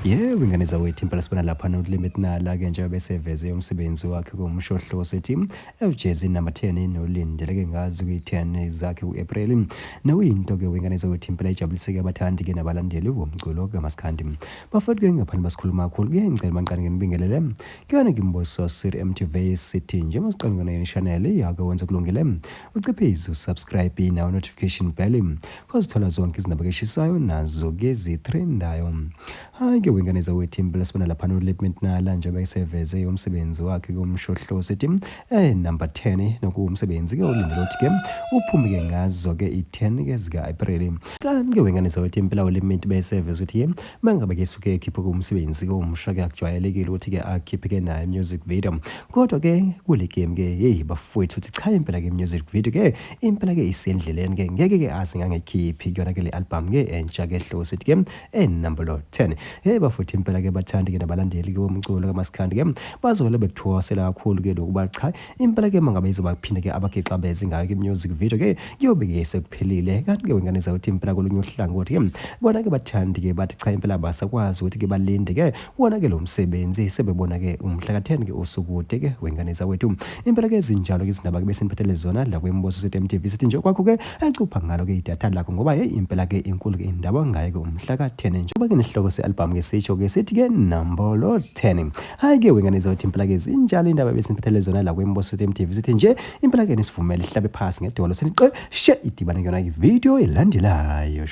Yebo, ingane zawethu impela sibona lapha nolimit nala ke njengoba beseveze umsebenzi wakhe kumshohlo sethi ujazz number 10 nolindeleke ngazi kuyi-10 zakhe uApril. Nawuyinto ke wengane zawethu impela ijabuliseke abathandi ke nabalandeli bomculo kaMaskandi. Bafati ke ngaphandle basikhuluma kakhulu ke ngicela manqane nginibingelele. Kuyona ngimboso Sir MTV City nje masiqala ngene channel yake wenza kulungile. Uciphize usubscribe na notification bell. Kozithola zonke izindaba keshisayo nazo ke zitrendayo. Hayi ke wengane zawethu impela sibona lapha nolimit nala njengoba iseveze umsebenzi wakhe kumshohlo sethi number 10 nokuwumsebenzi ke ulindele ukuthi ke uphume ke ngazo ke i10 ke zika April. Kanti ke wengane zawethu impela ulimit beseveze ukuthi mangabe ke suke ekhipha kumsebenzi ke umsha ke akujwayelekile ukuthi ke akhiphe ke nayo music video. Kodwa ke kule game ke hey bafowethu uthi cha impela ke music video ke impela ke isendleleni ke ngeke ke azi ngangekhiphi kuyona ke le album ke entsha ke hlo sethi ke number 10. Hey bafowethu impela ke bathandi ke nabalandeli ke bomculo kaMaskandi ke bazole bekuthwasela kakhulu ke lokuba cha impela ke mangabe izoba kuphinde ke abagexa beze ngayo ke music video ke yobe ke sekuphelile. Kanti ke wengane zawuthi impela kolunye uhlangothi ke bona ke bathandi ke bathi cha impela basakwazi ukuthi ke balinde ke wona ke lo msebenzi sebebona ke umhla ka10 ke usukude ke wengane zawethu impela ke izinjalo ke izindaba ke besiniphathele zona la kwembozo sethi MTV sithi nje kwakho ke ecupha ngalo ke idatha lakho ngoba hey impela ke inkulu ke indaba ngayo ke umhla ka10 nje kuba ke nesihloko sealbum ke sisho ke sithi ke number 10. Hayi ke wengane zawuthi impela ke zinjalo indaba besiniphathele zona la kwembozo sethi MTV sithi nje impela ke nisivumele ihlabe phasi ngedolo seniqe she idibane yona ivideo elandelayo.